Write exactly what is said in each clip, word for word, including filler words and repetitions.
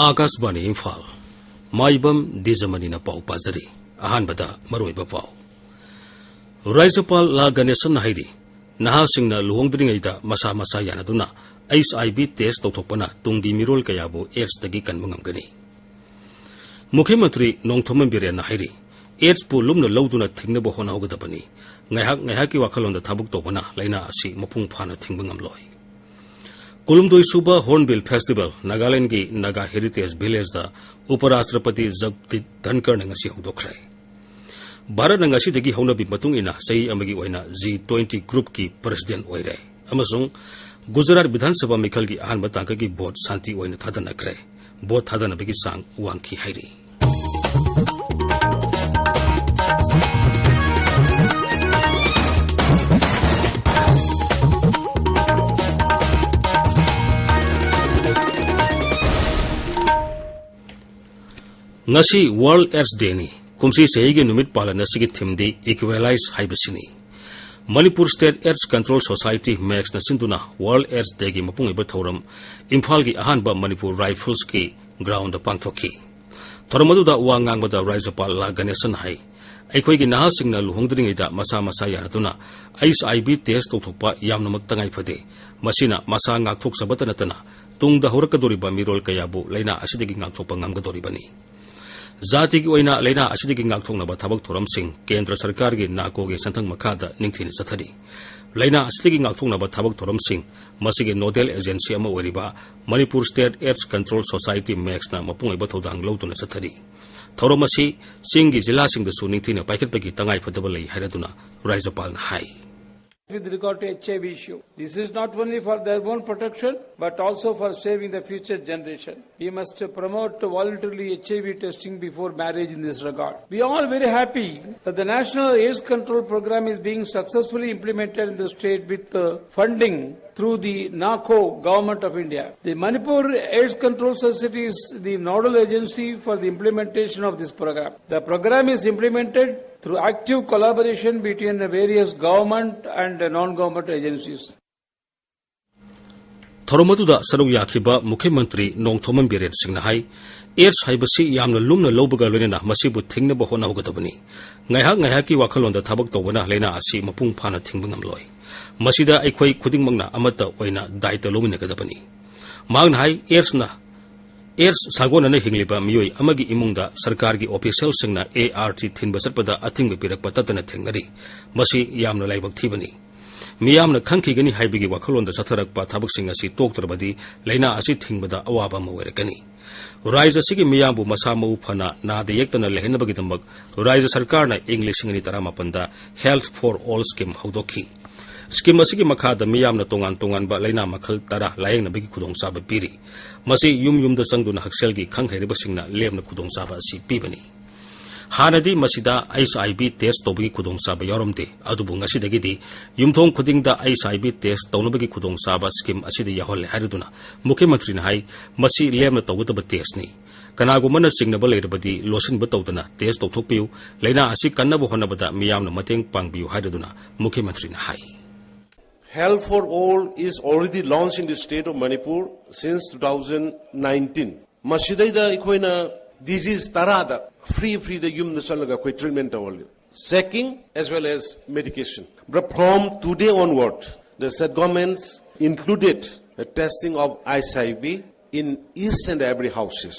ꯑꯥꯀꯥꯁꯕꯥꯅꯤ ꯏꯝꯐꯥꯜ꯫ ꯃꯥꯏꯕꯝ ꯗꯤꯖꯃꯅꯤꯅ ꯄꯥꯎ ꯄꯥꯖꯔꯤ꯫ ꯑꯍꯥꯟꯕꯗ ꯃꯔꯨꯑꯣꯏꯕ ꯄꯥꯎ꯫ ꯔꯥꯖ꯭ꯌꯄꯥꯜ ꯂꯥ ꯒꯅꯦꯁꯟꯅ ꯍꯥꯏꯔꯤ, ꯅꯍꯥꯁꯤꯡꯅ ꯂꯨꯍꯣꯡꯗ꯭ꯔꯤꯉꯩꯗ ꯃꯁꯥ ꯃꯁꯥ ꯌꯥꯅꯗꯨꯅ ꯑꯩꯆ ꯑꯥꯏ ꯚꯤ ꯇꯦꯁ ꯇꯧꯊꯣꯛꯄꯅ ꯇꯨꯡꯒꯤ ꯃꯤꯔꯣꯜ ꯀꯌꯥꯕꯨ ꯑꯦꯗꯁꯇꯒꯤ ꯀꯟꯕ ꯉꯝꯒꯅꯤ꯫ ꯃꯨꯈ꯭ꯌ ꯃꯟꯇ꯭ꯔꯤ ꯅꯣꯡꯊꯣꯝꯕꯝ ꯕꯤꯔꯦꯟꯅ ꯍꯥꯏꯔꯤ, ꯑꯦꯗꯁꯄꯨ ꯂꯨꯝꯅ ꯂꯧꯗꯨꯅ ꯊꯤꯡꯅꯕ ꯍꯣꯠꯅꯍꯧꯒꯗꯕꯅꯤ꯫ ꯉꯥꯏꯍꯥꯛ ꯉꯥꯏꯍꯥꯛꯀꯤ ꯋꯥꯈꯜꯂꯣꯟꯗ ꯊꯕꯛ ꯇꯧꯕꯅ ꯂꯥꯏꯅꯥ ꯑꯁꯤ ꯃꯄꯨꯡ ꯐꯥꯅ ꯊꯤꯡꯕ ꯉꯝꯂꯣꯏ꯫ ꯀꯨꯟꯍꯨꯝꯗꯣꯏ ꯁꯨꯕ ꯍꯣꯔ꯭ꯟꯕꯤꯜ ꯐꯦꯁꯇꯤꯚꯦꯜ, ꯅꯥꯒꯥꯂꯦꯟꯗꯒꯤ ꯅꯥꯒꯥ ꯍꯦꯔꯤꯇꯦꯖ ꯚꯤꯂꯦꯖꯇ ꯎꯄꯔꯥꯁꯇ꯭ꯔꯄꯇꯤ ꯖꯒꯗꯤꯞ ꯙꯟꯀꯔꯅ ꯉꯁꯤ ꯍꯧꯗꯣꯛꯈ꯭ꯔꯦ꯫ ꯚꯥꯔꯠꯅ ꯉꯁꯤꯗꯒꯤ ꯍꯧꯅꯕꯤ ꯃꯇꯨꯡ ꯏꯟꯅ ꯆꯍꯤ ꯑꯃꯒꯤ ꯑꯣꯏꯅ ꯖꯤ ꯇ꯭ꯋꯦꯟꯇꯤ ꯒ꯭ꯔꯨꯞꯀꯤ ꯄ꯭ꯔꯁꯤꯗꯦꯟꯠ ꯑꯣꯏꯔꯦ ꯑꯃꯁꯨꯡ ꯒꯨꯖꯔꯥꯠ ꯕꯤꯙꯥꯟ ꯁꯚꯥ ꯃꯤꯈꯜꯒꯤ ꯑꯍꯥꯟꯕ ꯇꯥꯡꯀꯛꯀꯤ ꯚꯣꯠ ꯁꯥꯟꯇꯤ ꯑꯣꯏꯅ ꯊꯥꯗꯅꯈ꯭ꯔꯦ꯫ ꯚꯣꯠ ꯊꯥꯗꯅꯕꯒꯤ ꯆꯥꯡ ꯋꯥꯡꯈꯤ ꯍꯥꯏꯔꯤ꯫ ꯉꯁꯤ World AIDS Dayꯅꯤ꯫ ꯀꯨꯝꯁꯤ ꯆꯍꯤꯒꯤ ꯅꯨꯃꯤꯠ ꯄꯥꯂꯟ ꯑꯁꯤꯒꯤ ꯊꯤꯝꯗꯤ Equalize ꯍꯥꯏꯕꯁꯤꯅꯤ꯫ Manipur state AIDS control society, ꯃꯦꯛꯁꯅ ꯁꯤꯟꯗꯨꯅ World AIDS Dayꯒꯤ ꯃꯄꯨꯡ ꯑꯣꯏꯕ ꯊꯧꯔꯝ ꯏꯝꯐꯥꯜꯒꯤ ꯑꯍꯥꯟꯕ ꯃꯅꯤꯄꯨꯔ ꯔꯥꯏꯐꯜꯁꯀꯤ ꯒ꯭ꯔꯥꯎꯟꯗ ꯄꯥꯡꯊꯣꯛꯈꯤ꯫ ꯊꯧꯔꯝ ꯑꯗꯨꯗ ꯋꯥ ꯉꯥꯡꯕꯗ ꯔꯥꯖ꯭ꯌꯄꯥꯜ ꯂꯥ ꯒꯅꯦꯁꯟ ꯍꯥꯏ, ꯑꯩꯈꯣꯏꯒꯤ ꯅꯍꯥꯁꯤꯡꯅ ꯂꯨꯍꯣꯡꯗ꯭ꯔꯤꯉꯩꯗ ꯃꯁꯥ ꯃꯁꯥ ꯌꯥꯅꯗꯨꯅ ꯑꯩꯆ ꯑꯥꯏ ꯚꯤ ꯇꯦꯁ ꯇꯧꯊꯣꯛꯄ ꯌꯥꯝꯅꯃꯛ ꯇꯉꯥꯏ ꯐꯗꯦ꯫ ꯃꯁꯤꯅ ꯃꯁꯥ ꯉꯥꯛꯊꯣꯛꯆꯕꯇ ꯅꯠꯇꯅ ꯇꯨꯡꯗ ꯍꯧꯔꯛꯀꯗꯧꯔꯤꯕ ꯃꯤꯔꯣꯜ ꯀꯌꯥꯕꯨ ꯂꯥꯏꯅꯥ ꯑꯁꯤꯗꯒꯤ ꯉꯥꯛꯊꯣꯛꯄ ꯉꯝꯒꯗꯧꯔꯤꯕꯅꯤ꯫ ꯖꯥꯇꯤꯒꯤ ꯑꯣꯏꯅ ꯂꯥꯏꯅꯥ ꯑꯁꯤꯗꯒꯤ ꯉꯥꯛꯊꯣꯛꯅꯕ ꯊꯕꯛ ꯊꯧꯔꯝꯁꯤꯡ ꯀꯦꯟꯗ꯭ꯔ ꯁꯔꯀꯥꯔꯒꯤ ꯅꯥꯀꯣꯒꯤ ꯁꯦꯟꯊꯪ ꯃꯈꯥꯗ ꯅꯤꯡꯊꯤꯅ ꯆꯠꯊꯔꯤ꯫ ꯂꯥꯏꯅꯥ ꯑꯁꯤꯗꯒꯤ ꯉꯥꯛꯊꯣꯛꯅꯕ ꯊꯕꯛ ꯊꯧꯔꯝꯁꯤꯡ ꯃꯁꯤꯒꯤ ꯅꯣꯗꯦꯜ ꯑꯦꯖꯦꯟꯁꯤ ꯑꯃ ꯑꯣꯏꯔꯤꯕ Manipur state AIDS control society, ꯃꯦꯛꯁꯅ ꯃꯄꯨꯡ ꯑꯣꯏꯕ ꯊꯧꯗꯥꯡ ꯂꯧꯗꯨꯅ ꯆꯠꯊꯔꯤ꯫ ꯊꯧꯔꯝ ꯑꯁꯤ ꯆꯤꯡꯒꯤ ꯖꯤꯂꯥꯁꯤꯡꯗꯁꯨ ꯅꯤꯡꯊꯤꯅ ꯄꯥꯏꯈꯠꯄꯒꯤ ꯇꯉꯥꯏꯐꯗꯕ ꯂꯩ ꯍꯥꯏꯔꯗꯨꯅ ꯔꯥꯖ꯭ꯌꯄꯥꯜꯅ ꯍꯥꯏ꯫ With regard to H I V issue, this is not only for their own protection, but also for saving the future generation. We must promote voluntarily H I V testing before marriage in this regard. We are all very happy that the National AIDS Control Program is being successfully implemented in the state with uh, funding through the NACO, Government of India. The Manipur AIDS Control Society is the nodal agency for the implementation of this program. The program is implemented through active collaboration between the various government and non-government agencies. ꯊꯧꯔꯝ ꯑꯗꯨꯗ ꯁꯔꯨꯛ ꯌꯥꯈꯤꯕ ꯃꯨꯈ꯭ꯌ ꯃꯟꯇ꯭ꯔꯤ ꯅꯣꯡꯊꯣꯝꯕꯝ ꯕꯤꯔꯦꯟ ꯁꯤꯡꯅ ꯍꯥꯏ, ads ꯍꯥꯏꯕꯁꯤ ꯌꯥꯝꯅ ꯂꯨꯝꯅ ꯂꯧꯕꯒ ꯂꯣꯏꯅꯅ ꯃꯁꯤꯕꯨ ꯊꯤꯡꯅꯕ ꯍꯣꯠꯅꯍꯧꯒꯗꯕꯅꯤ꯫ ꯉꯥꯏꯍꯥꯛ ꯉꯥꯏꯍꯥꯛꯀꯤ ꯋꯥꯈꯜꯂꯣꯟꯗ ꯊꯕꯛ ꯇꯧꯕꯅ ꯂꯥꯏꯅꯥ ꯑꯁꯤ ꯃꯄꯨꯡ ꯐꯥꯅ ꯊꯤꯡꯕ ꯉꯝꯂꯣꯏ꯫ ꯃꯁꯤꯗ ꯑꯩꯈꯣꯏ ꯈꯨꯗꯤꯡꯃꯛꯅ ꯑꯃꯠꯇ ꯑꯣꯏꯅ ꯗꯥꯏꯇ ꯂꯧꯃꯤꯟꯅꯒꯗꯕꯅꯤ꯫ ꯃꯍꯥꯛꯅ ꯍꯥꯏ, ꯑꯦꯗꯁꯅ, ꯑꯦꯗꯁ ꯁꯥꯒꯣꯟꯅꯅ ꯍꯤꯡꯂꯤꯕ ꯃꯤꯑꯣꯏ ꯑꯃꯒꯤ ꯏꯃꯨꯡꯗ ꯁꯔꯀꯥꯔꯒꯤ ꯑꯣꯐꯤꯁꯤꯌꯦꯜꯁꯤꯡꯅ ꯑꯦ ꯑꯥꯔ ꯇꯤ ꯊꯤꯟꯕ ꯆꯠꯄꯗ ꯑꯊꯤꯡꯕ ꯄꯤꯔꯛꯄ ꯇꯠꯇꯅ ꯊꯦꯡꯅꯔꯤ꯫ ꯃꯁꯤ ꯌꯥꯝꯅ ꯂꯥꯏꯕꯛ ꯊꯤꯕꯅꯤ꯫ ꯃꯤꯌꯥꯝꯅ ꯈꯪꯈꯤꯒꯅꯤ ꯍꯥꯏꯕꯒꯤ ꯋꯥꯈꯜꯂꯣꯟꯗ ꯆꯠꯊꯔꯛꯄ ꯊꯕꯛꯁꯤꯡ ꯑꯁꯤ ꯇꯣꯛꯇ꯭ꯔꯕꯗꯤ ꯂꯥꯏꯅꯥ ꯑꯁꯤ ꯊꯤꯡꯕꯗ ꯑꯋꯥꯕ ꯑꯃ ꯑꯣꯏꯔꯛꯀꯅꯤ꯫ ꯔꯥꯏꯖ ꯑꯁꯤꯒꯤ ꯃꯤꯌꯥꯝꯕꯨ ꯃꯁꯥ ꯃꯎ ꯐꯅ ꯅꯥꯗ ꯌꯦꯛꯇꯅ ꯂꯩꯍꯟꯅꯕꯒꯤꯗꯃꯛ ꯔꯥꯏꯖ ꯁꯔꯀꯥꯔꯅ ꯏꯪ ꯂꯤꯁꯤꯡ ꯑꯅꯤ ꯇꯔꯥꯃꯥꯄꯟꯗ Health for All Scheme ꯍꯧꯗꯣꯛꯈꯤ꯫ ꯁ꯭ꯀꯤꯝ ꯑꯁꯤꯒꯤ ꯃꯈꯥꯗ ꯃꯤꯌꯥꯝꯅ ꯇꯣꯉꯥꯟ ꯇꯣꯉꯥꯟꯕ ꯂꯥꯏꯅꯥ ꯃꯈꯜ ꯇꯔꯥ ꯂꯥꯌꯦꯡꯅꯕꯒꯤ ꯈꯨꯗꯣꯡꯆꯥꯕ ꯄꯤꯔꯤ꯫ ꯃꯁꯤ ꯌꯨꯝ ꯌꯨꯝꯗ ꯆꯪꯗꯨꯅ ꯍꯛꯁꯦꯜꯒꯤ ꯈꯪ ꯍꯩꯔꯕꯁꯤꯡꯅ ꯂꯦꯝꯅ ꯈꯨꯗꯣꯡꯆꯥꯕ ꯑꯁꯤ ꯄꯤꯕꯅꯤ꯫ ꯍꯥꯟꯅꯗꯤ ꯃꯁꯤꯗ ꯑꯩꯆ ꯑꯥꯏ ꯚꯤ ꯇꯦꯁ ꯇꯧꯕꯒꯤ ꯈꯨꯗꯣꯡꯆꯥꯕ ꯌꯥꯎꯔꯝꯗꯦ, ꯑꯗꯨꯕꯨ ꯉꯁꯤꯗꯒꯤꯗꯤ ꯌꯨꯝꯊꯣꯡ ꯈꯨꯗꯤꯡꯗ ꯑꯩꯆ ꯑꯥꯏ ꯚꯤ ꯇꯦꯁ ꯇꯧꯅꯕꯒꯤ ꯈꯨꯗꯣꯡꯆꯥꯕ ꯁ꯭ꯀꯤꯝ ꯑꯁꯤꯗ ꯌꯥꯎꯍꯜꯂꯦ ꯍꯥꯏꯔꯗꯨꯅ ꯃꯨꯈ꯭ꯌ ꯃꯟꯇ꯭ꯔꯤꯅ ꯍꯥꯏ, ꯃꯁꯤ ꯂꯦꯝꯅ ꯇꯧꯒꯗꯕ ꯇꯦꯁꯅꯤ꯫ ꯀꯅꯥꯒꯨꯝꯕꯅ ꯆꯤꯡꯅꯕ ꯂꯩꯔꯕꯗꯤ ꯂꯣꯠꯁꯤꯟꯕ ꯇꯧꯗꯅ ꯇꯦꯁ ꯇꯧꯊꯣꯛꯄꯤꯌꯨ꯫ ꯂꯥꯏꯅꯥ ꯑꯁꯤ ꯀꯟꯅꯕ ꯍꯣꯠꯅꯕꯗ ꯃꯤꯌꯥꯝꯅ ꯃꯇꯦꯡ ꯄꯥꯡꯕꯤꯌꯨ ꯍꯥꯏꯔꯗꯨꯅ ꯃꯨꯈ꯭ꯌ ꯃꯟꯇ꯭ꯔꯤꯅ ꯍꯥꯏ꯫ Health for All is already launched in the state of Manipur since two thousand nineteen. ꯃꯁꯤꯗꯩꯗ ꯑꯩꯈꯣꯏꯅ ꯗꯤꯖꯤꯁ ꯇꯔꯥꯗ ꯐ꯭ꯔꯤ ꯐ꯭ꯔꯤꯗ ꯌꯨꯝꯗ ꯆꯠꯂꯒ ꯑꯩꯈꯣꯏ ꯇ꯭ꯔꯤꯠꯃꯦꯟ ꯇꯧꯍꯜꯂꯤ, checking as well as medication. But from today onward, the state governments included the testing of H I V in each and every houses.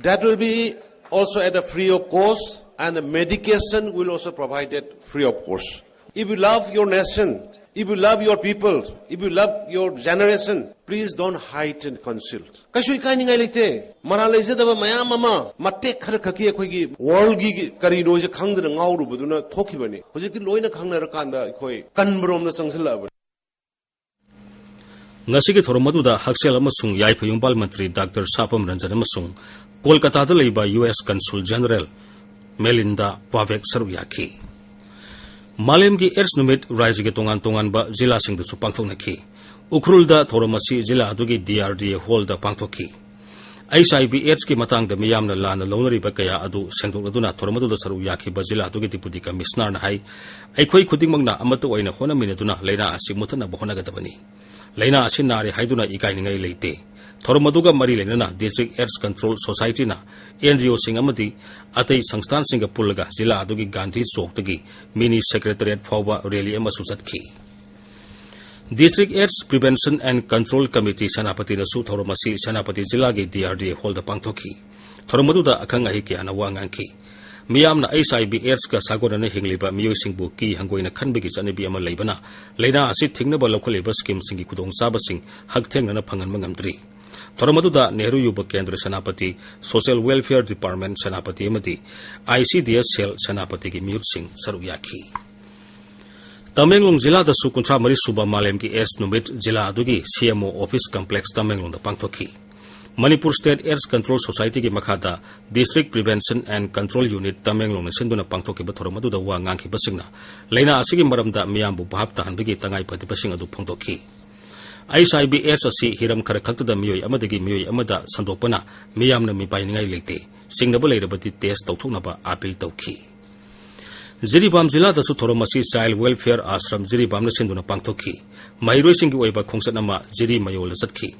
That will be also at a free of cost, and the medication will also provided free of cost. If you love your nation, if you love your people, if you love your generation, please don't hide and conceal. ꯀꯩꯁꯨ ꯏꯀꯥꯏꯅꯤꯡꯉꯥꯏ ꯂꯩꯇꯦ꯫ ꯃꯔꯥꯜ ꯂꯩꯖꯗꯕ ꯃꯌꯥꯝ ꯑꯃ ꯃꯇꯦꯛ ꯈꯔ ꯈꯛꯀꯤ ꯑꯩꯈꯣꯏꯒꯤ ꯋꯥꯔꯜꯒꯤ ꯀꯔꯤꯅꯣꯁꯦ ꯈꯪꯗꯅ ꯉꯥꯎꯔꯨꯕꯗꯨꯅ ꯊꯣꯛꯈꯤꯕꯅꯤ꯫ ꯍꯧꯖꯤꯛꯇꯤ ꯂꯣꯏꯅ ꯈꯪꯅꯔꯀꯥꯟꯗ ꯑꯩꯈꯣꯏ ꯀꯟꯕꯔꯣꯝꯗ ꯆꯪꯁꯤꯜꯂꯛꯑꯕꯅꯤ꯫ ꯉꯁꯤꯒꯤ ꯊꯧꯔꯝ ꯑꯗꯨꯗ ꯍꯛꯁꯦꯜ ꯑꯃꯁꯨꯡ ꯌꯥꯏꯐ ꯌꯨꯝꯕꯥꯜ ꯃꯟꯇ꯭ꯔꯤ ꯗꯥꯛꯇꯔ ꯁꯥꯄꯝ ꯔꯟꯖꯟ ꯑꯃꯁꯨꯡ ꯀꯣꯜꯀꯇꯥꯗ ꯂꯩꯕ ꯌꯨ ꯑꯦꯁ ꯀꯟꯁꯨꯜ ꯖꯦꯅꯔꯦꯜ ꯃꯦꯂꯤꯟꯗꯥ ꯄꯥꯕꯦꯛ ꯁꯔꯨꯛ ꯌꯥꯈꯤ꯫ ꯃꯥꯂꯦꯝꯒꯤ ꯑꯦꯗꯁ ꯅꯨꯃꯤꯠ ꯔꯥꯖ꯭ꯌꯒꯤ ꯇꯣꯉꯥꯟ ꯇꯣꯉꯥꯟꯕ ꯖꯤꯂꯥꯁꯤꯡꯗꯁꯨ ꯄꯥꯡꯊꯣꯛꯅꯈꯤ꯫ ꯎꯈ꯭ꯔꯨꯜꯗ ꯊꯧꯔꯝ ꯑꯁꯤ ꯖꯤꯂꯥ ꯑꯗꯨꯒꯤ ꯗꯤ ꯑꯥꯔ ꯗꯤ ꯑꯦ ꯍꯣꯜꯗ ꯄꯥꯡꯊꯣꯛꯈꯤ꯫ ꯑꯩꯆ ꯑꯥꯏ ꯚꯤ ꯑꯦꯗꯁꯀꯤ ꯃꯇꯥꯡꯗ ꯃꯤꯌꯥꯝꯅ ꯂꯥꯟꯅ ꯂꯧꯅꯔꯤꯕ ꯀꯌꯥ ꯑꯗꯨ ꯁꯦꯡꯗꯣꯛꯂꯗꯨꯅ ꯊꯧꯔꯝ ꯑꯗꯨꯗ ꯁꯔꯨꯛ ꯌꯥꯈꯤꯕ ꯖꯤꯂꯥ ꯑꯗꯨꯒꯤ ꯗꯤꯄꯨꯇꯤ ꯀꯃꯤꯁꯅꯔꯅ ꯍꯥꯏ, ꯑꯩꯈꯣꯏ ꯈꯨꯗꯤꯡꯃꯛꯅ ꯑꯃꯠꯇ ꯑꯣꯏꯅ ꯍꯣꯠꯅꯃꯤꯟꯅꯗꯨꯅ ꯂꯥꯏꯅꯥ ꯑꯁꯤ ꯃꯨꯊꯠꯅꯕ ꯍꯣꯠꯅꯒꯗꯕꯅꯤ꯫ ꯂꯥꯏꯅꯥ ꯑꯁꯤ ꯅꯥꯔꯦ ꯍꯥꯏꯗꯨꯅ ꯏꯀꯥꯏꯅꯤꯡꯉꯥꯏ ꯂꯩꯇꯦ꯫ ꯊꯧꯔꯝ ꯑꯗꯨꯒ ꯃꯔꯤ ꯂꯩꯅꯅ District AIDS Control Society-ꯅ NGO-ꯁꯤꯡ ꯑꯃꯗꯤ ꯑꯇꯩ ꯁꯪꯁꯊꯥꯟꯁꯤꯡꯒ ꯄꯨꯜꯂꯒ ꯖꯤꯂꯥ ꯑꯗꯨꯒꯤ ꯒꯥꯟꯙꯤ ꯆꯧꯛꯇꯒꯤ mini secretariat ꯐꯥꯎꯕ rally ꯑꯃꯁꯨ ꯆꯠꯈꯤ꯫ District AIDS Prevention and Control Committee ꯁꯦꯅꯥꯄꯇꯤꯅꯁꯨ ꯊꯧꯔꯝ ꯑꯁꯤ ꯁꯦꯅꯥꯄꯇꯤ ꯖꯤꯂꯥꯒꯤ DRDA hall-ꯗ ꯄꯥꯡꯊꯣꯛꯈꯤ꯫ ꯊꯧꯔꯝ ꯑꯗꯨꯗ ꯑꯈꯪ ꯑꯍꯩ ꯀꯌꯥꯅ ꯋꯥ ꯉꯥꯡꯈꯤ꯫ ꯃꯤꯌꯥꯝꯅ HIV AIDS-ꯀ ꯁꯥꯒꯣꯟꯅꯅ ꯍꯤꯡꯂꯤꯕ ꯃꯤꯑꯣꯏꯁꯤꯡꯕꯨ ꯀꯤ ꯍꯪꯒꯣꯏꯅ ꯈꯟꯕꯒꯤ ꯆꯠꯅꯕꯤ ꯑꯃ ꯂꯩꯕꯅ, ꯂꯥꯏꯅꯥ ꯑꯁꯤ ꯊꯤꯡꯅꯕ ꯂꯧꯈꯠꯂꯤꯕ scheme-ꯁꯤꯡꯒꯤ ꯈꯨꯗꯣꯡꯆꯥꯕꯁꯤꯡ ꯍꯛꯊꯦꯡꯅꯅ ꯐꯪꯍꯟꯕ ꯉꯝꯗ꯭ꯔꯤ꯫ ꯊꯧꯔꯝ ꯑꯗꯨꯗ ꯅꯦꯍꯔꯨ ꯌꯨꯕ ꯀꯦꯟꯗ꯭ꯔ Senapati, Social Welfare Department Senapati ꯑꯃꯗꯤ ICDS cell ꯁꯦꯅꯥꯄꯇꯤꯒꯤ ꯃꯤꯍꯨꯠꯁꯤꯡ ꯁꯔꯨꯛ ꯌꯥꯈꯤ꯫ ꯇꯃꯦꯡꯂꯣꯡ ꯖꯤꯂꯥꯗꯁꯨ ꯀꯨꯟꯊ꯭ꯔꯥ ꯃꯔꯤ ꯁꯨꯕ ꯃꯥꯂꯦꯝꯒꯤ AIDS ꯅꯨꯃꯤꯠ ꯖꯤꯂꯥ ꯑꯗꯨꯒꯤ CMO office complex ꯇꯃꯦꯡꯂꯣꯡꯗ ꯄꯥꯡꯊꯣꯛꯈꯤ꯫ ꯃꯅꯤꯄꯨꯔ State AIDS Control Society-ꯒꯤ ꯃꯈꯥꯗ District Prevention and Control Unit ꯇꯃꯦꯡꯂꯣꯡꯅ ꯁꯤꯟꯗꯨꯅ ꯄꯥꯡꯊꯣꯛꯈꯤꯕ ꯊꯧꯔꯝ ꯑꯗꯨꯗ ꯋꯥ ꯉꯥꯡꯈꯤꯕꯁꯤꯡꯅ ꯂꯥꯏꯅꯥ ꯑꯁꯤꯒꯤ ꯃꯔꯝꯗ ꯃꯤꯌꯥꯝꯕꯨ ꯚꯥꯞ ꯇꯥꯍꯟꯕꯒꯤ ꯇꯉꯥꯏꯐꯗꯕꯁꯤꯡ ꯑꯗꯨ ꯐꯣꯡꯗꯣꯛꯈꯤ꯫ HIV AIDS ꯑꯁꯤ ꯍꯤꯔꯝ ꯈꯔ ꯈꯛꯇꯗ ꯃꯤꯑꯣꯏ ꯑꯃꯗꯒꯤ ꯃꯤꯑꯣꯏ ꯑꯃꯗ ꯁꯟꯗꯣꯛꯄꯅ ꯃꯤꯌꯥꯝꯅ ꯃꯤꯄꯥꯏꯅꯤꯡꯉꯥꯏ ꯂꯩꯇꯦ꯫ ꯆꯤꯡꯅꯕ ꯂꯩꯔꯕꯗꯤ test ꯇꯧꯊꯣꯛꯅꯕ appeal ꯇꯧꯈꯤ꯫ ꯖꯤꯔꯤꯕꯥꯝ ꯖꯤꯂꯥꯗꯁꯨ ꯊꯧꯔꯝ ꯑꯁꯤ Child Welfare Ashram ꯖꯤꯔꯤꯕꯥꯝꯅ ꯁꯤꯟꯗꯨꯅ ꯄꯥꯡꯊꯣꯛꯈꯤ꯫ ꯃꯍꯩꯔꯣꯏꯁꯤꯡꯒꯤ ꯑꯣꯏꯕ ꯈꯣꯡꯆꯠ ꯑꯃ ꯖꯤꯔꯤ ꯃꯌꯣꯜꯗ ꯆꯠꯈꯤ꯫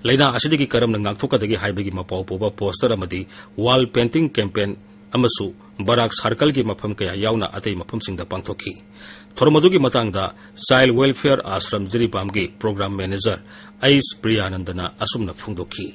ꯂꯥꯏꯅꯥ ꯑꯁꯤꯗꯒꯤ ꯀꯔꯝꯅ ꯉꯥꯛꯊꯣꯛꯀꯗꯒꯦ ꯍꯥꯏꯕꯒꯤ ꯃꯄꯥꯎ ꯄꯨꯕ poster ꯑꯃꯗꯤ wall painting campaign ꯑꯃꯁꯨ ꯕꯔꯥꯛ circle-ꯒꯤ ꯃꯐꯝ ꯀꯌꯥ ꯌꯥꯎꯅ ꯑꯇꯩ ꯃꯐꯝꯁꯤꯡꯗ ꯄꯥꯡꯊꯣꯛꯈꯤ꯫ ꯊꯧꯔꯝ ꯑꯗꯨꯒꯤ ꯃꯇꯥꯡꯗ Child Welfare Ashram ꯖꯤꯔꯤꯕꯥꯝꯒꯤ program manager ꯑꯩꯁ ꯄ꯭ꯔꯤꯌꯥꯅꯟꯗꯅ ꯑꯁꯨꯝꯅ ꯐꯣꯡꯗꯣꯛꯈꯤ꯫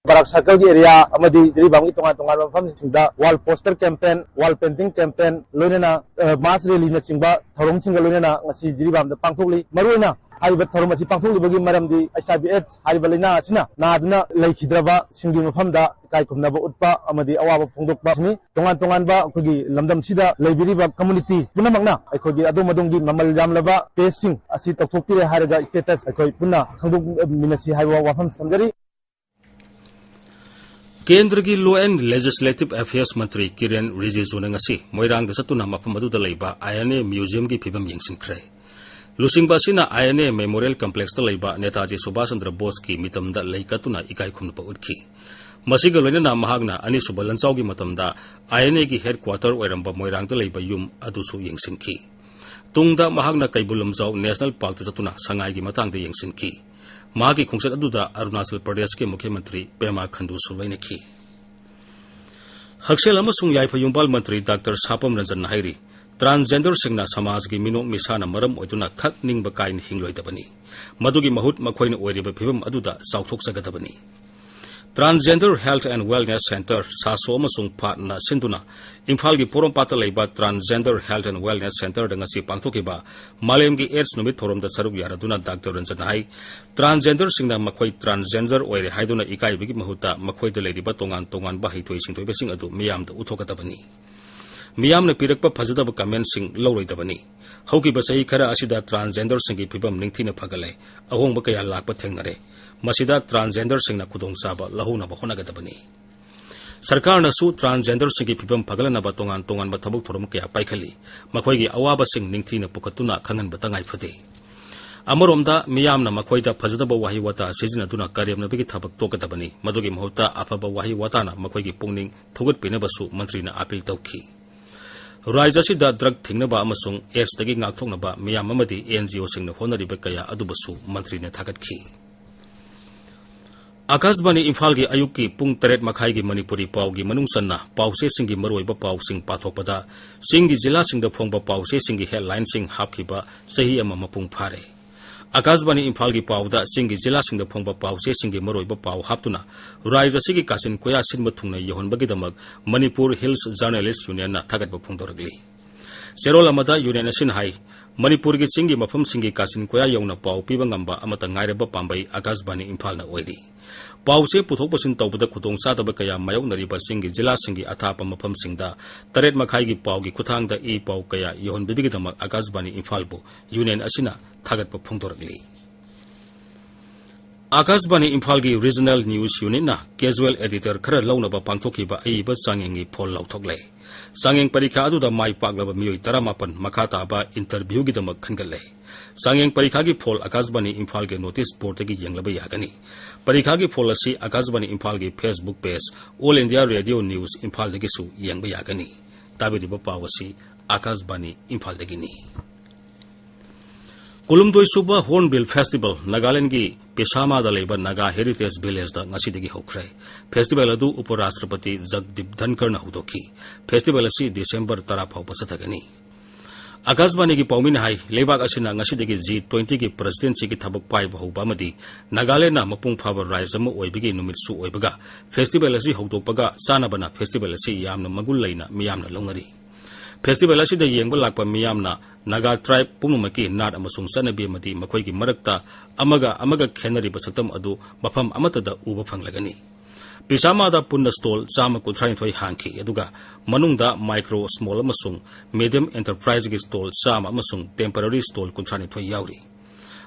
ꯕꯔꯥꯛ circle-ꯒꯤ area ꯑꯃꯗꯤ ꯖꯤꯔꯤꯕꯥꯝꯒꯤ ꯇꯣꯉꯥꯟ ꯇꯣꯉꯥꯟꯕ ꯃꯐꯝꯁꯤꯡꯗ wall poster campaign, wall painting campaign, ꯂꯣꯏꯅꯅ, ꯑ, mass rally-ꯅꯆꯤꯡꯕ ꯊꯧꯔꯝꯁꯤꯡꯒ ꯂꯣꯏꯅꯅ ꯉꯁꯤ ꯖꯤꯔꯤꯕꯥꯝꯗ ꯄꯥꯡꯊꯣꯛꯂꯤ꯫ ꯃꯔꯨꯑꯣꯏꯅ ꯍꯥꯏꯔꯤꯕ ꯊꯧꯔꯝ ꯑꯁꯤ ꯄꯥꯡꯊꯣꯛꯂꯤꯕꯒꯤ ꯃꯔꯝꯗꯤ HIV AIDS ꯍꯥꯏꯔꯤꯕ ꯂꯥꯏꯅꯥ ꯑꯁꯤꯅ ꯅꯥꯗꯨꯅ ꯂꯩꯈꯤꯗ꯭ꯔꯕꯁꯤꯡꯒꯤ ꯃꯐꯝꯗ ꯏꯀꯥꯏ ꯈꯨꯝꯅꯕ ꯎꯠꯄ ꯑꯃꯗꯤ ꯑꯋꯥꯕ ꯐꯣꯡꯗꯣꯛꯄ ꯑꯁꯤꯅꯤ꯫ ꯇꯣꯉꯥꯟ ꯇꯣꯉꯥꯟꯕ ꯑꯩꯈꯣꯏꯒꯤ ꯂꯝꯗꯝꯁꯤꯗ ꯂꯩꯕꯤꯔꯤꯕ community ꯄꯨꯝꯅꯃꯛꯅ ꯑꯩꯈꯣꯏꯒꯤ ꯑꯗꯣꯝ ꯑꯗꯣꯝꯒꯤ ꯃꯃꯜ ꯌꯥꯝꯂꯕ test-ꯁꯤꯡ ꯑꯁꯤ ꯇꯧꯊꯣꯛꯄꯤꯔꯦ ꯍꯥꯏꯔꯒ status ꯑꯩꯈꯣꯏ ꯄꯨꯟꯅ ꯈꯪꯗꯣꯛꯃꯤꯟꯅꯁꯤ ꯍꯥꯏꯕ ꯋꯥꯐꯝ ꯊꯝꯖꯔꯤ꯫ ꯀꯦꯟꯗ꯭ꯔꯒꯤ Law and Legislative Affairs ꯃꯟꯇ꯭ꯔꯤ ꯀꯤꯔꯦꯟ ꯔꯤꯖꯤꯖꯨꯅ ꯉꯁꯤ ꯃꯣꯏꯔꯥꯡꯗ ꯆꯠꯇꯨꯅ ꯃꯐꯝ ꯑꯗꯨꯗ ꯂꯩꯕ INA museum-ꯒꯤ ꯐꯤꯕꯝ ꯌꯦꯡꯁꯤꯟꯈ꯭ꯔꯦ꯫ ꯂꯨꯆꯤꯡꯕ ꯑꯁꯤꯅ INA Memorial Complex-ꯇ ꯂꯩꯕ ꯅꯦꯇꯥꯖꯤ ꯁꯨꯚꯥꯁ ꯆꯟꯗ꯭ꯔ ꯕꯣꯁꯀꯤ ꯃꯤꯇꯝꯗ ꯂꯩ ꯀꯠꯇꯨꯅ ꯏꯀꯥꯏ ꯈꯨꯝꯅꯕ ꯎꯠꯈꯤ꯫ ꯃꯁꯤꯒ ꯂꯣꯏꯅꯅ ꯃꯍꯥꯛꯅ ꯑꯅꯤꯁꯨꯕ ꯂꯥꯟꯖꯥꯎꯒꯤ ꯃꯇꯝꯗ INA-ꯒꯤ headquarter ꯑꯣꯏꯔꯝꯕ ꯃꯣꯏꯔꯥꯡꯗ ꯂꯩꯕ ꯌꯨꯝ ꯑꯗꯨꯁꯨ ꯌꯦꯡꯁꯤꯟꯈꯤ꯫ ꯇꯨꯡꯗ ꯃꯍꯥꯛꯅ ꯀꯩꯕꯨꯜ ꯂꯝꯖꯥꯎ ꯅꯦꯁꯅꯦꯜ ꯄꯥꯔꯛꯇ ꯆꯠꯇꯨꯅ ꯁꯉꯥꯏꯒꯤ ꯃꯇꯥꯡꯗ ꯌꯦꯡꯁꯤꯟꯈꯤ꯫ ꯃꯍꯥꯛꯀꯤ ꯈꯣꯡꯆꯠ ꯑꯗꯨꯗ ꯑꯔꯨꯅꯥꯆꯜ ꯄ꯭ꯔꯗꯦꯁꯀꯤ ꯃꯨꯈ꯭ꯌ ꯃꯟꯇ꯭ꯔꯤ ꯄꯦꯃꯥ ꯈꯟꯗꯨꯁꯨ ꯂꯣꯏꯅꯈꯤ꯫ ꯍꯛꯁꯦꯜ ꯑꯃꯁꯨꯡ ꯌꯥꯏꯐ ꯌꯨꯝꯕꯥꯜ ꯃꯟꯇ꯭ꯔꯤ ꯗꯥꯛꯇꯔ ꯁꯥꯄꯝ ꯔꯟꯖꯟꯅ ꯍꯥꯏꯔꯤ, ꯇ꯭ꯔꯥꯟꯁꯖꯦꯟꯗꯔꯁꯤꯡꯅ ꯁꯃꯥꯖꯒꯤ ꯃꯤꯅꯣꯛ ꯃꯤꯁꯥꯅ ꯃꯔꯝ ꯑꯣꯏꯗꯨꯅ ꯈꯛ ꯅꯤꯡꯕ ꯀꯥꯏꯅ ꯍꯤꯡꯂꯣꯏꯗꯕꯅꯤ꯫ ꯃꯗꯨꯒꯤ ꯃꯍꯨꯠ ꯃꯈꯣꯏꯅ ꯑꯣꯏꯔꯤꯕ ꯐꯤꯕꯝ ꯑꯗꯨꯗ ꯆꯥꯎꯊꯣꯛꯆꯒꯗꯕꯅꯤ꯫ Transgender Health and Wellness Centre, ꯁꯥꯁꯣ ꯑꯃꯁꯨꯡ ꯐꯥꯠꯅ ꯁꯤꯟꯗꯨꯅ ꯏꯝꯐꯥꯜꯒꯤ ꯄꯣꯔꯣꯝꯄꯥꯠꯇ ꯂꯩꯕ Transgender Health and Wellness Centreꯗ ꯉꯁꯤ ꯄꯥꯡꯊꯣꯛꯈꯤꯕ ꯃꯥꯂꯦꯝꯒꯤ AIDS ꯅꯨꯃꯤꯠ ꯊꯧꯔꯝꯗ ꯁꯔꯨꯛ ꯌꯥꯔꯗꯨꯅ ꯗꯥꯛꯇꯔ ꯔꯟꯖꯟꯅ ꯍꯥꯏ, ꯇ꯭ꯔꯥꯟꯁꯖꯦꯟꯗꯔꯁꯤꯡꯅ ꯃꯈꯣꯏ ꯇ꯭ꯔꯥꯟꯁꯖꯦꯟꯗꯔ ꯑꯣꯏꯔꯦ ꯍꯥꯏꯗꯨꯅ ꯏꯀꯥꯏꯕꯒꯤ ꯃꯍꯨꯠꯇ ꯃꯈꯣꯏꯗ ꯂꯩꯔꯤꯕ ꯇꯣꯉꯥꯟ ꯇꯣꯉꯥꯟꯕ ꯍꯩꯊꯣꯏ ꯁꯤꯡꯊꯣꯏꯕꯁꯤꯡ ꯑꯗꯨ ꯃꯤꯌꯥꯝꯗ ꯎꯠꯊꯣꯛꯀꯗꯕꯅꯤ꯫ ꯃꯤꯌꯥꯝꯅ ꯄꯤꯔꯛꯄ ꯐꯖꯗꯕ ꯀꯃꯦꯟꯁꯤꯡ ꯂꯧꯔꯣꯏꯗꯕꯅꯤ꯫ ꯍꯧꯈꯤꯕ ꯆꯍꯤ ꯈꯔ ꯑꯁꯤꯗ ꯇ꯭ꯔꯥꯟꯁꯖꯦꯟꯗꯔꯁꯤꯡꯒꯤ ꯐꯤꯕꯝ ꯅꯤꯡꯊꯤꯅ ꯐꯒꯠꯂꯦ꯫ ꯑꯍꯣꯡꯕ ꯀꯌꯥ ꯂꯥꯛꯄ ꯊꯦꯡꯅꯔꯦ꯫ ꯃꯁꯤꯗ ꯇ꯭ꯔꯥꯟꯁꯖꯦꯟꯗꯔꯁꯤꯡꯅ ꯈꯨꯗꯣꯡꯆꯥꯕ ꯂꯧꯍꯧꯅꯕ ꯍꯣꯠꯅꯒꯗꯕꯅꯤ꯫ ꯁꯔꯀꯥꯔꯅꯁꯨ ꯇ꯭ꯔꯥꯟꯁꯖꯦꯟꯗꯔꯁꯤꯡꯒꯤ ꯐꯤꯕꯝ ꯐꯒꯠꯂꯅꯕ ꯇꯣꯉꯥꯟ ꯇꯣꯉꯥꯟꯕ ꯊꯕꯛ ꯊꯧꯔꯝ ꯀꯌꯥ ꯄꯥꯏꯈꯠꯂꯤ꯫ ꯃꯈꯣꯏꯒꯤ ꯑꯋꯥꯕꯁꯤꯡ ꯅꯤꯡꯊꯤꯅ ꯄꯨꯈꯠꯇꯨꯅ ꯈꯪꯍꯟꯕ ꯇꯉꯥꯏ ꯐꯗꯦ꯫ ꯑꯃꯔꯣꯝꯗ, ꯃꯤꯌꯥꯝꯅ ꯃꯈꯣꯏꯗ ꯐꯖꯗꯕ ꯋꯥꯍꯩ ꯋꯥꯇꯥ ꯁꯤꯖꯤꯟꯅꯗꯨꯅ ꯀꯔꯦꯝꯅꯕꯒꯤ ꯊꯕꯛ ꯇꯣꯛꯀꯗꯕꯅꯤ꯫ ꯃꯗꯨꯒꯤ ꯃꯍꯨꯠꯇ ꯑꯐꯕ ꯋꯥꯍꯩ ꯋꯥꯇꯥꯅ ꯃꯈꯣꯏꯒꯤ ꯄꯨꯛꯅꯤꯡ ꯊꯧꯒꯠꯄꯤꯅꯕꯁꯨ ꯃꯟꯇ꯭ꯔꯤꯅ ꯑꯥꯄꯤꯜ ꯇꯧꯈꯤ꯫ ꯔꯥꯖ꯭ꯌ ꯑꯁꯤꯗ ꯗ꯭ꯔꯒ ꯊꯤꯡꯅꯕ ꯑꯃꯁꯨꯡ AIDSꯇꯒꯤ ꯉꯥꯛꯊꯣꯛꯅꯕ ꯃꯤꯌꯥꯝ ꯑꯃꯗꯤ NGOꯁꯤꯡꯅ ꯍꯣꯠꯅꯔꯤꯕ ꯀꯌꯥ ꯑꯗꯨꯕꯨꯁꯨ ꯃꯟꯇ꯭ꯔꯤꯅ ꯊꯥꯒꯠꯈꯤ꯫ ꯑꯀꯥꯁꯕꯥꯅꯤ ꯏꯝꯐꯥꯜꯒꯤ ꯑꯌꯨꯛꯀꯤ ꯄꯨꯡ ꯇꯔꯦꯠ ꯃꯈꯥꯏꯒꯤ ꯃꯅꯤꯄꯨꯔꯤ ꯄꯥꯎꯒꯤ ꯃꯅꯨꯡ ꯆꯟꯅ ꯄꯥꯎꯆꯦꯁꯤꯡꯒꯤ ꯃꯔꯨꯑꯣꯏꯕ ꯄꯥꯎꯁꯤꯡ ꯄꯥꯊꯣꯛꯄꯗ ꯆꯤꯡꯒꯤ ꯖꯤꯂꯥꯁꯤꯡꯗ ꯐꯣꯡꯕ ꯄꯥꯎꯆꯦꯁꯤꯡꯒꯤ headlineꯁꯤꯡ ꯍꯥꯞꯈꯤꯕ ꯆꯍꯤ ꯑꯃ ꯃꯄꯨꯡ ꯐꯥꯔꯦ꯫ ꯑꯀꯥꯁꯕꯥꯅꯤ ꯏꯝꯐꯥꯜꯒꯤ ꯄꯥꯎꯗ ꯆꯤꯡꯒꯤ ꯖꯤꯂꯥꯁꯤꯡꯗ ꯐꯣꯡꯕ ꯄꯥꯎꯆꯦꯁꯤꯡꯒꯤ ꯃꯔꯨꯑꯣꯏꯕ ꯄꯥꯎ ꯍꯥꯞꯇꯨꯅ ꯔꯥꯖ꯭ꯌ ꯑꯁꯤꯒꯤ ꯀꯥꯆꯤꯟ ꯀꯣꯌꯥ ꯁꯤꯟꯕ ꯊꯨꯡꯅ ꯌꯧꯍꯟꯕꯒꯤꯗꯃꯛ ꯃꯅꯤꯄꯨꯔ ꯍꯤꯜꯁ ꯖꯔꯅꯦꯂꯤꯁ ꯌꯨꯅꯤꯌꯟꯅ ꯊꯥꯒꯠꯄ ꯐꯣꯡꯗꯣꯔꯛꯂꯤ꯫ ꯆꯦꯔꯣꯜ ꯑꯃꯗ ꯌꯨꯅꯤꯌꯟ ꯑꯁꯤꯅ ꯍꯥꯏ, ꯃꯅꯤꯄꯨꯔꯒꯤ ꯆꯤꯡꯒꯤ ꯃꯐꯝꯁꯤꯡꯒꯤ ꯀꯥꯆꯤꯟ ꯀꯣꯌꯥ ꯌꯧꯅ ꯄꯥꯎ ꯄꯤꯕ ꯉꯝꯕ ꯑꯃꯠꯇ ꯉꯥꯏꯔꯕ ꯄꯥꯝꯕꯩ ꯑꯀꯥꯁꯕꯥꯅꯤ ꯏꯝꯐꯥꯜꯅ ꯑꯣꯏꯔꯤ꯫ ꯄꯥꯎꯆꯦ ꯄꯨꯊꯣꯛ ꯄꯨꯁꯤꯟ ꯇꯧꯕꯗ ꯈꯨꯗꯣꯡꯆꯥꯗꯕ ꯀꯌꯥ ꯃꯥꯌꯣꯛꯅꯔꯤꯕ ꯆꯤꯡꯒꯤ ꯖꯤꯂꯥꯁꯤꯡꯒꯤ ꯑꯊꯥꯞꯄ ꯃꯐꯝꯁꯤꯡꯗ ꯇꯔꯦꯠ ꯃꯈꯥꯏꯒꯤ ꯄꯥꯎꯒꯤ ꯈꯨꯠꯊꯥꯡꯗ ꯏ ꯄꯥꯎ ꯀꯌꯥ ꯌꯧꯍꯟꯕꯤꯕꯒꯤꯗꯃꯛ ꯑꯀꯥꯁꯕꯥꯅꯤ ꯏꯝꯐꯥꯜꯕꯨ ꯌꯨꯅꯤꯌꯟ ꯑꯁꯤꯅ ꯊꯥꯒꯠꯄ ꯐꯣꯡꯗꯣꯔꯛꯂꯤ꯫ ꯑꯀꯥꯁꯕꯥꯅꯤ ꯏꯝꯐꯥꯜꯒꯤ Regional News Unitꯅ casual editor ꯈꯔ ꯂꯧꯅꯕ ꯄꯥꯡꯊꯣꯛꯈꯤꯕ ꯑꯏꯕ ꯆꯥꯡꯌꯦꯡꯒꯤ ꯐꯣꯜ ꯂꯥꯎꯊꯣꯛꯂꯦ꯫ ꯆꯥꯡꯌꯦꯡ ꯄꯔꯤꯈꯥ ꯑꯗꯨꯗ ꯃꯥꯏ ꯄꯥꯛꯂꯕ ꯃꯤꯑꯣꯏ ꯇꯔꯥꯃꯥꯄꯟ ꯃꯈꯥ ꯇꯥꯕ interviewꯒꯤꯗꯃꯛ ꯈꯟꯒꯠꯂꯦ꯫ ꯆꯥꯡꯌꯦꯡ ꯄꯔꯤꯈꯥꯒꯤ ꯐꯣꯜ ꯑꯀꯥꯁꯕꯥꯅꯤ ꯏꯝꯐꯥꯜꯒꯤ notice boardꯇꯒꯤ ꯌꯦꯡꯂꯕ ꯌꯥꯒꯅꯤ꯫ ꯄꯔꯤꯈꯥꯒꯤ ꯐꯣꯜ ꯑꯁꯤ ꯑꯀꯥꯁꯕꯥꯅꯤ ꯏꯝꯐꯥꯜꯒꯤ Facebook page, All India Radio News ꯏꯝꯐꯥꯜꯗꯒꯤꯁꯨ ꯌꯦꯡꯕ ꯌꯥꯒꯅꯤ꯫ ꯇꯥꯕꯤꯔꯤꯕ ꯄꯥꯎ ꯑꯁꯤ ꯑꯥꯀꯥꯁꯕꯥꯅꯤ ꯏꯝꯐꯥꯜꯗꯒꯤꯅꯤ꯫ ꯀꯨꯟꯍꯨꯝꯗꯣꯏ ꯁꯨꯕ Hornbill Festival ꯅꯥꯒꯥꯂꯦꯟꯗꯒꯤ ꯄꯤꯁꯥꯃꯥꯗ ꯂꯩꯕ Naga Heritage Villageꯗ ꯉꯁꯤꯗꯒꯤ ꯍꯧꯈ꯭ꯔꯦ꯫ Festival ꯑꯗꯨ ꯎꯄ ꯔꯥꯁꯇ꯭ꯔꯄꯇꯤ ꯖꯒꯗꯤꯞ ꯙꯟꯀꯔꯅ ꯍꯧꯗꯣꯛꯈꯤ꯫ Festival ꯑꯁꯤ ꯗꯤꯁꯦꯝꯕꯔ ꯇꯔꯥ ꯐꯥꯎꯕ ꯆꯠꯊꯒꯅꯤ꯫ ꯑꯥꯀꯥꯁꯕꯥꯅꯤꯒꯤ ꯄꯥꯎꯃꯤꯅ ꯍꯥꯏ, ꯂꯩꯕꯥꯛ ꯑꯁꯤꯅ ꯉꯁꯤꯗꯒꯤ G twentyꯒꯤ Presidencyꯒꯤ ꯊꯕꯛ ꯄꯥꯏꯕ ꯍꯧꯕ ꯑꯃꯗꯤ ꯅꯥꯒꯥꯂꯦꯟꯗꯅ ꯃꯄꯨꯡ ꯐꯥꯕ ꯔꯥꯖ꯭ꯌ ꯑꯃ ꯑꯣꯏꯕꯒꯤ ꯅꯨꯃꯤꯠꯁꯨ ꯑꯣꯏꯕꯒ, Festival ꯑꯁꯤ ꯍꯧꯗꯣꯛꯄꯒ ꯆꯥꯟꯅꯕꯅ Festival ꯑꯁꯤ ꯌꯥꯝꯅ ꯃꯒꯨꯟ ꯂꯩꯅ ꯃꯤꯌꯥꯝꯅ ꯂꯧꯅꯔꯤ꯫ Festival ꯑꯁꯤꯗ ꯌꯦꯡꯕ ꯂꯥꯛꯄ ꯃꯤꯌꯥꯝꯅ Naga tribe ꯄꯨꯝꯅꯃꯛꯀꯤ ꯅꯥꯠ ꯑꯃꯁꯨꯡ ꯆꯠꯅꯕꯤ ꯑꯃꯗꯤ ꯃꯈꯣꯏꯒꯤ ꯃꯔꯛꯇ ꯑꯃꯒ ꯑꯃꯒ ꯈꯦꯠꯅꯔꯤꯕ ꯁꯛꯇꯝ ꯑꯗꯨ ꯃꯐꯝ ꯑꯃꯠꯇꯗ ꯎꯕ ꯐꯪꯂꯒꯅꯤ꯫ ꯄꯤꯁꯥꯃꯥꯗ ꯄꯨꯟꯅ stall ꯆꯥꯝꯃ ꯀꯨꯟꯊ꯭ꯔꯥꯅꯤꯊꯣꯏ ꯍꯥꯡꯈꯤ, ꯑꯗꯨꯒ ꯃꯅꯨꯡꯗ micro, small ꯑꯃꯁꯨꯡ medium enterpriseꯒꯤ stall ꯆꯥꯝꯃ ꯑꯃꯁꯨꯡ temporary stall ꯀꯨꯟꯊ꯭ꯔꯥꯅꯤꯊꯣꯏ ꯌꯥꯎꯔꯤ꯫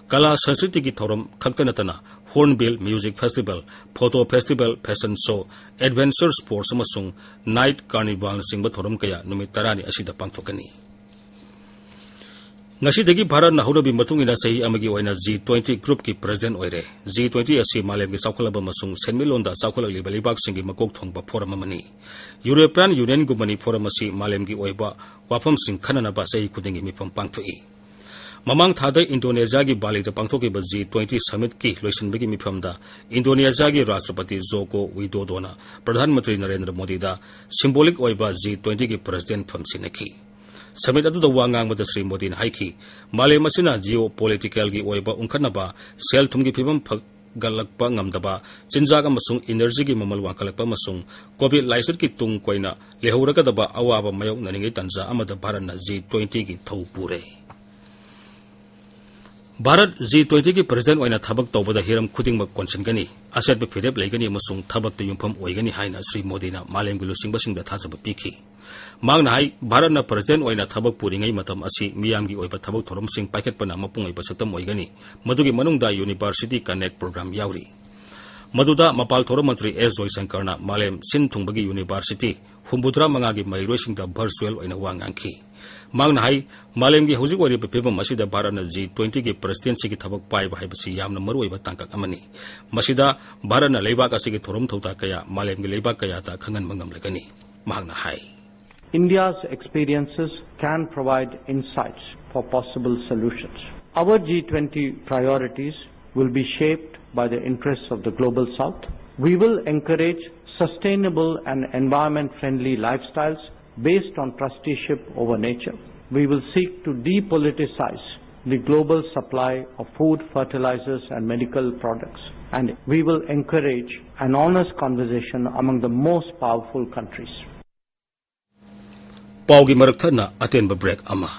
ꯀꯂꯥ ꯁꯪꯁꯀ꯭ꯔꯤꯇꯤꯒꯤ ꯊꯧꯔꯝ ꯈꯛꯇ ꯅꯠꯇꯅ Hornbill Music Festival, Photo Festival, Fashion Show, Adventure Sports ꯑꯃꯁꯨꯡ Night Carnivalꯅꯆꯤꯡꯕ ꯊꯧꯔꯝ ꯀꯌꯥ ꯅꯨꯃꯤꯠ ꯇꯔꯥꯅꯤ ꯑꯁꯤꯗ ꯄꯥꯡꯊꯣꯛꯀꯅꯤ꯫ ꯉꯁꯤꯗꯒꯤ ꯚꯥꯔꯠꯅ ꯍꯧꯅꯕꯤ ꯃꯇꯨꯡ ꯏꯟꯅ ꯆꯍꯤ ꯑꯃꯒꯤ ꯑꯣꯏꯅ G twenty groupꯀꯤ president ꯑꯣꯏꯔꯦ꯫ G twenty ꯑꯁꯤ ꯃꯥꯂꯦꯝꯒꯤ ꯆꯥꯎꯈꯠꯂꯕ ꯑꯃꯁꯨꯡ ꯁꯦꯟꯃꯤꯠꯂꯣꯟꯗ ꯆꯥꯎꯈꯠꯂꯛꯂꯤꯕ ꯂꯩꯕꯥꯛꯁꯤꯡꯒꯤ ꯃꯀꯣꯛ ꯊꯣꯡꯕ forum ꯑꯃꯅꯤ꯫ European Unionꯒꯨꯝꯕꯅꯤ forum ꯑꯁꯤ ꯃꯥꯂꯦꯝꯒꯤ ꯑꯣꯏꯕ ꯋꯥꯐꯝꯁꯤꯡ ꯈꯟꯅꯅꯕ ꯆꯍꯤ ꯈꯨꯗꯤꯡꯒꯤ ꯃꯤꯐꯝ ꯄꯥꯡꯊꯣꯛꯏ꯫ ꯃꯃꯥꯡ ꯊꯥꯗ ꯏꯟꯗꯣꯅꯦꯁꯤꯌꯥꯒꯤ ꯕꯥꯂꯤꯗ ꯄꯥꯡꯊꯣꯛꯈꯤꯕ G twenty summitꯀꯤ ꯂꯣꯏꯁꯤꯟꯕꯒꯤ ꯃꯤꯐꯝꯗ ꯏꯟꯗꯣꯅꯦꯁꯤꯌꯥꯒꯤ ꯔꯥꯁꯇ꯭ꯔꯄꯇꯤ ꯖꯣꯀꯣ ꯋꯤꯗꯣꯗꯣꯅ ꯄ꯭ꯔꯙꯥꯟ ꯃꯟꯇ꯭ꯔꯤ ꯅꯔꯦꯟꯗ꯭ꯔ ꯃꯣꯗꯤꯗ symbolic ꯑꯣꯏꯕ G twentyꯒꯤ president ꯐꯝ ꯁꯤꯟꯅꯈꯤ꯫ Summit ꯑꯗꯨꯗ ꯋꯥ ꯉꯥꯡꯕꯗ ꯁ꯭ꯔꯤ ꯃꯣꯗꯤꯅ ꯍꯥꯏꯈꯤ, ꯃꯥꯂꯦꯝ ꯑꯁꯤꯅ geopoliticalꯒꯤ ꯑꯣꯏꯕ ꯎꯪꯈꯠꯅꯕ, ꯁꯦꯜ ꯊꯨꯝꯒꯤ ꯐꯤꯕꯝ ꯐꯒꯠꯂꯛꯄ ꯉꯝꯗꯕ, ꯆꯤꯟꯖꯥꯛ ꯑꯃꯁꯨꯡ energyꯒꯤ ꯃꯃꯜ ꯋꯥꯡꯈꯠꯂꯛꯄ ꯑꯃꯁꯨꯡ COVID ꯂꯥꯏꯆꯠꯀꯤ ꯇꯨꯡ ꯀꯣꯏꯅ ꯂꯩꯍꯧꯔꯒꯗꯕ ꯑꯋꯥꯕ ꯃꯥꯌꯣꯛꯅꯔꯤꯉꯩ ꯇꯥꯟꯖꯥ ꯑꯃꯗ ꯚꯥꯔꯠꯅ G twentyꯒꯤ ꯊꯧ ꯄꯨꯔꯦ꯫ ꯚꯥꯔꯠ G twentyꯒꯤ president ꯑꯣꯏꯅ ꯊꯕꯛ ꯇꯧꯕꯗ ꯍꯤꯔꯝ ꯈꯨꯗꯤꯡꯃꯛ ꯀꯣꯟꯁꯤꯟꯒꯅꯤ, ꯑꯆꯦꯠꯄ ꯐꯤꯔꯦꯞ ꯂꯩꯒꯅꯤ ꯑꯃꯁꯨꯡ ꯊꯕꯛꯇ ꯌꯨꯝꯐꯝ ꯑꯣꯏꯒꯅꯤ ꯍꯥꯏꯅ ꯁ꯭ꯔꯤ ꯃꯣꯗꯤꯅ ꯃꯥꯂꯦꯝꯒꯤ ꯂꯨꯆꯤꯡꯕꯁꯤꯡꯗ ꯊꯥꯖꯕ ꯄꯤꯈꯤ꯫ ꯃꯍꯥꯛꯅ ꯍꯥꯏ, ꯚꯥꯔꯠꯅ president ꯑꯣꯏꯅ ꯊꯕꯛ ꯄꯨꯔꯤꯉꯩ ꯃꯇꯝ ꯑꯁꯤ ꯃꯤꯌꯥꯝꯒꯤ ꯑꯣꯏꯕ ꯊꯕꯛ ꯊꯧꯔꯝꯁꯤꯡ ꯄꯥꯏꯈꯠꯄꯅ ꯃꯄꯨꯡ ꯑꯣꯏꯕ ꯁꯛꯇꯝ ꯑꯣꯏꯒꯅꯤ, ꯃꯗꯨꯒꯤ ꯃꯅꯨꯡꯗ University Connect program ꯌꯥꯎꯔꯤ꯫ ꯃꯗꯨꯗ ꯃꯄꯥꯜ ꯊꯧꯔꯝ ꯃꯟꯇ꯭ꯔꯤ ꯑꯦꯁ ꯖꯣꯏꯁꯪꯀꯔꯅ ꯃꯥꯂꯦꯝ ꯁꯤꯟ ꯊꯨꯡꯕꯒꯤ university ꯍꯨꯝꯐꯨꯇꯔꯥ ꯃꯉꯥꯒꯤ ꯃꯍꯩꯔꯣꯏꯁꯤꯡꯗ virtual ꯑꯣꯏꯅ ꯋꯥ ꯉꯥꯡꯈꯤ꯫ ꯃꯍꯥꯛꯅ ꯍꯥꯏ, ꯃꯥꯂꯦꯝꯒꯤ ꯍꯧꯖꯤꯛ ꯑꯣꯏꯔꯤꯕ ꯐꯤꯕꯝ ꯑꯁꯤꯗ ꯚꯥꯔꯠꯅ G twentyꯒꯤ presidencyꯒꯤ ꯊꯕꯛ ꯄꯥꯏꯕ ꯍꯥꯏꯕꯁꯤ ꯌꯥꯝꯅ ꯃꯔꯨꯑꯣꯏꯕ ꯇꯥꯡꯀꯛ ꯑꯃꯅꯤ꯫ ꯃꯁꯤꯗ ꯚꯥꯔꯠꯅ ꯂꯩꯕꯥꯛ ꯑꯁꯤꯒꯤ ꯊꯧꯔꯝ ꯊꯧꯗꯥ ꯀꯌꯥ ꯃꯥꯂꯦꯝꯒꯤ ꯂꯩꯕꯥꯛ ꯀꯌꯥꯗ ꯈꯪꯍꯟꯕ ꯉꯝꯂꯒꯅꯤ, ꯃꯍꯥꯛꯅ ꯍꯥꯏ꯫ India's experiences can provide insights for possible solutions. Our G twenty priorities will be shaped by the interests of the Global South. We will encourage sustainable and environment-friendly lifestyles based on trusteeship over nature. We will seek to depoliticize the global supply of food, fertilizers, and medical products, and we will encourage an honest conversation among the most powerful countries. ꯄꯥꯎꯒꯤ ꯃꯔꯛ ꯊꯠꯅ ꯑꯇꯦꯟꯕ break ꯑꯃ꯫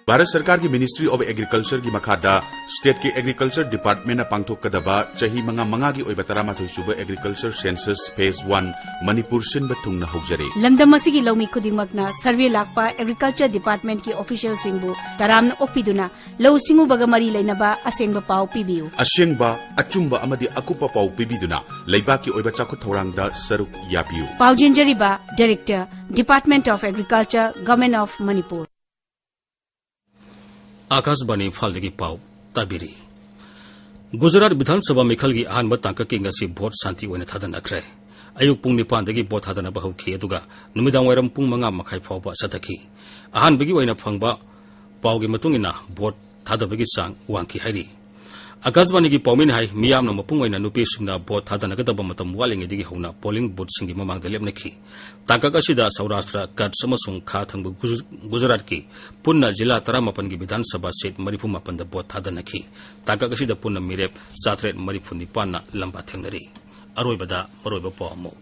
ꯚꯥꯔꯠ ꯁꯔꯀꯥꯔꯒꯤ ministry of ꯑꯦꯒ꯭ꯔꯤꯀꯜꯆꯔꯒꯤ ꯃꯈꯥꯗ ꯁ꯭ꯇꯦꯠꯀꯤ agriculture ꯗꯤꯄꯥꯔꯠꯃꯦꯟꯅ ꯄꯥꯡꯊꯣꯛꯀꯗꯕ ꯆꯍꯤ ꯃꯉꯥ ꯃꯉꯥꯒꯤ ꯑꯣꯏꯕ ꯇꯔꯥꯃꯥꯊꯣꯏ ꯁꯨꯕ agriculture census phase one Manipur ꯁꯤꯟꯕ ꯊꯨꯡꯅ ꯍꯧꯖꯔꯦ꯫ ꯂꯝꯗꯝ ꯑꯁꯤꯒꯤ ꯂꯧꯃꯤ ꯈꯨꯗꯤꯡꯃꯛꯅ ꯁꯔꯚꯦ ꯂꯥꯛꯄ ꯑꯦꯒ꯭ꯔꯤꯀꯜꯆꯔ ꯗꯤꯄꯥꯔꯠꯃꯦꯟꯠꯀꯤ ꯑꯣꯐꯤꯁꯤꯌꯦꯜꯁꯤꯡꯕꯨ ꯇꯔꯥꯝꯅ ꯑꯣꯛꯄꯤꯗꯨꯅ ꯂꯧꯎ ꯁꯤꯡꯎꯕꯒ ꯃꯔꯤ ꯂꯩꯅꯕ ꯑꯁꯦꯡꯕ ꯄꯥꯎ ꯄꯤꯕꯤꯌꯨ꯫ ꯑꯁꯦꯡꯕ, ꯑꯆꯨꯝꯕ ꯑꯃꯗꯤ ꯑꯀꯨꯞꯄ ꯄꯥꯎ ꯄꯤꯕꯤꯗꯨꯅ ꯂꯩꯕꯥꯛꯀꯤ ꯑꯣꯏꯕ ꯆꯥꯎꯈꯠ ꯊꯧꯔꯥꯡꯗ ꯁꯔꯨꯛ ꯌꯥꯕꯤꯌꯨ꯫ ꯄꯥꯎꯖꯦꯟꯖꯔꯤꯕ director, Department of Agriculture, Government of Manipur꯫ ꯑꯥꯀꯥꯁꯕꯥꯅꯤ ꯏꯝꯐꯥꯜꯗꯒꯤ ꯄꯥꯎ ꯇꯥꯕꯤꯔꯤ꯫ ꯒꯨꯖꯔꯥꯠ ꯕꯤꯙꯥꯟ ꯁꯚꯥ ꯃꯤꯈꯜꯒꯤ ꯑꯍꯥꯟꯕ ꯇꯥꯡꯀꯛꯀꯤ ꯉꯁꯤ ꯚꯣꯠ ꯁꯥꯟꯇꯤ ꯑꯣꯏꯅ ꯊꯥꯗꯅꯈ꯭ꯔꯦ꯫ ꯑꯌꯨꯛ ꯄꯨꯡ ꯅꯤꯄꯥꯟꯗꯒꯤ ꯚꯣꯠ ꯊꯥꯗꯅꯕ ꯍꯧꯈꯤ, ꯑꯗꯨꯒ ꯅꯨꯃꯤꯗꯥꯡ ꯋꯥꯏꯔꯝ ꯄꯨꯡ ꯃꯉꯥ ꯃꯈꯥꯏ ꯐꯥꯎꯕ ꯆꯠꯊꯈꯤ꯫ ꯑꯍꯥꯟꯕꯒꯤ ꯑꯣꯏꯅ ꯐꯪꯕ ꯄꯥꯎꯒꯤ ꯃꯇꯨꯡ ꯏꯟꯅ ꯚꯣꯠ ꯊꯥꯗꯕꯒꯤ ꯆꯥꯡ ꯋꯥꯡꯈꯤ ꯍꯥꯏꯔꯤ꯫ ꯑꯥꯀꯥꯁꯕꯥꯅꯤꯒꯤ ꯄꯥꯎꯃꯤꯅ ꯍꯥꯏ, ꯃꯤꯌꯥꯝꯅ ꯃꯄꯨꯡ ꯑꯣꯏꯅ ꯅꯨꯄꯤꯁꯤꯡꯅ ꯚꯣꯠ ꯊꯥꯗꯅꯒꯗꯕ ꯃꯇꯝ ꯋꯥꯠꯂꯤꯉꯩꯗꯒꯤ ꯍꯧꯅ ꯄꯣꯂꯤꯡ ꯕꯨꯊꯁꯤꯡꯒꯤ ꯃꯃꯥꯡꯗ ꯂꯦꯞꯅꯈꯤ꯫ ꯇꯥꯡꯀꯛ ꯑꯁꯤꯗ ꯁꯧꯔꯥꯁꯇ꯭ꯔ, ꯀꯠꯁ ꯑꯃꯁꯨꯡ ꯈꯥ ꯊꯪꯕ ꯒꯨꯖ-, ꯒꯨꯖꯔꯥꯠꯀꯤ ꯄꯨꯟꯅ ꯖꯤꯂꯥ ꯇꯔꯥꯃꯥꯄꯟꯒꯤ ꯕꯤꯙꯥꯟ ꯁꯚꯥ ꯁꯤꯠ ꯃꯔꯤꯐꯨ ꯃꯥꯄꯟꯗ ꯚꯣꯠ ꯊꯥꯗꯅꯈꯤ꯫ ꯇꯥꯡꯀꯛ ꯑꯁꯤꯗ ꯄꯨꯟꯅ ꯃꯤꯔꯦꯞ ꯆꯥꯇ꯭ꯔꯦꯠ ꯃꯔꯤꯐꯨ ꯅꯤꯄꯥꯟꯅ ꯂꯝꯕꯥ ꯊꯦꯡꯅꯔꯤ꯫ ꯑꯔꯣꯏꯕꯗ ꯃꯔꯨꯑꯣꯏꯕ ꯄꯥꯎ ꯑꯃꯨꯛ꯫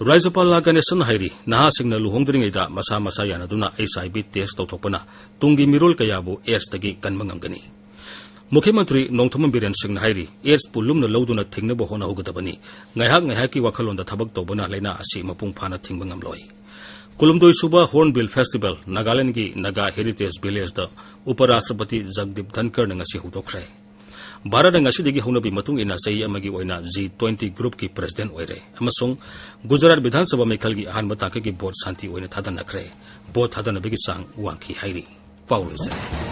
ꯔꯥꯖ꯭ꯌꯄꯥꯜ ꯂꯥ ꯒꯅꯦꯁꯟ ꯍꯥꯏꯔꯤ, ꯅꯍꯥꯁꯤꯡꯅ ꯂꯨꯍꯣꯡꯗ꯭ꯔꯤꯉꯩꯗ ꯃꯁꯥ ꯃꯁꯥ ꯌꯥꯅꯗꯨꯅ H I V test ꯇꯧꯊꯣꯛꯄꯅ ꯇꯨꯡꯒꯤ ꯃꯤꯔꯣꯜ ꯀꯌꯥꯕꯨ ꯑꯦꯗꯁꯇꯒꯤ ꯀꯟꯕ ꯉꯝꯒꯅꯤ꯫ ꯃꯨꯈ꯭ꯌ ꯃꯟꯇ꯭ꯔꯤ ꯅꯣꯡꯊꯣꯝꯕꯝ ꯕꯤꯔꯦꯟ ꯁꯤꯡꯅ ꯍꯥꯏꯔꯤ, ꯑꯦꯗꯁꯄꯨ ꯂꯨꯝꯅ ꯂꯧꯗꯨꯅ ꯊꯤꯡꯅꯕ ꯍꯣꯠꯅꯍꯧꯒꯗꯕꯅꯤ꯫ ꯉꯥꯏꯍꯥꯛ ꯉꯥꯏꯍꯥꯛꯀꯤ ꯋꯥꯈꯜꯂꯣꯟꯗ ꯊꯕꯛ ꯇꯧꯕꯅ ꯂꯥꯏꯅꯥ ꯑꯁꯤ ꯃꯄꯨꯡ ꯐꯥꯅ ꯊꯤꯡꯕ ꯉꯝꯂꯣꯏ꯫ ꯀꯨꯟꯍꯨꯝꯗꯣꯏ ꯁꯨꯕ ꯍꯣꯔ꯭ꯟꯕꯤꯜ ꯐꯦꯁꯇꯤꯚꯦꯜ ꯅꯥꯒꯥꯂꯦꯟꯗꯒꯤ ꯅꯥꯒꯥ ꯍꯦꯔꯤꯇꯦꯖ ꯚꯤꯂꯦꯖꯇ ꯎꯄꯔꯥꯁꯇ꯭ꯔꯄꯇꯤ ꯖꯒꯗꯤꯞ ꯙꯟꯀꯔꯅ ꯉꯁꯤ ꯍꯧꯗꯣꯛꯈ꯭ꯔꯦ꯫ ꯚꯥꯔꯠꯅ ꯉꯁꯤꯗꯒꯤ ꯍꯧꯅꯕꯤ ꯃꯇꯨꯡ ꯏꯟꯅ ꯆꯍꯤ ꯑꯃꯒꯤ ꯑꯣꯏꯅ G twenty ꯒ꯭ꯔꯨꯞꯀꯤ ꯄ꯭ꯔꯦꯁꯤꯗꯦꯟꯠ ꯑꯣꯏꯔꯦ ꯑꯃꯁꯨꯡ ꯒꯨꯖꯔꯥꯠ ꯕꯤꯙꯥꯟ ꯁꯚꯥ ꯃꯤꯈꯜꯒꯤ ꯑꯍꯥꯟꯕ ꯇꯥꯡꯀꯛꯀꯤ ꯚꯣꯠ ꯁꯥꯟꯇꯤ ꯑꯣꯏꯅ ꯊꯥꯗꯅꯈ꯭ꯔꯦ꯫ ꯚꯣꯠ ꯊꯥꯗꯅꯕꯒꯤ ꯆꯥꯡ ꯋꯥꯡꯈꯤ ꯍꯥꯏꯔꯤ꯫ ꯄꯥꯎ ꯂꯣꯏꯁꯤꯜꯂꯦ꯫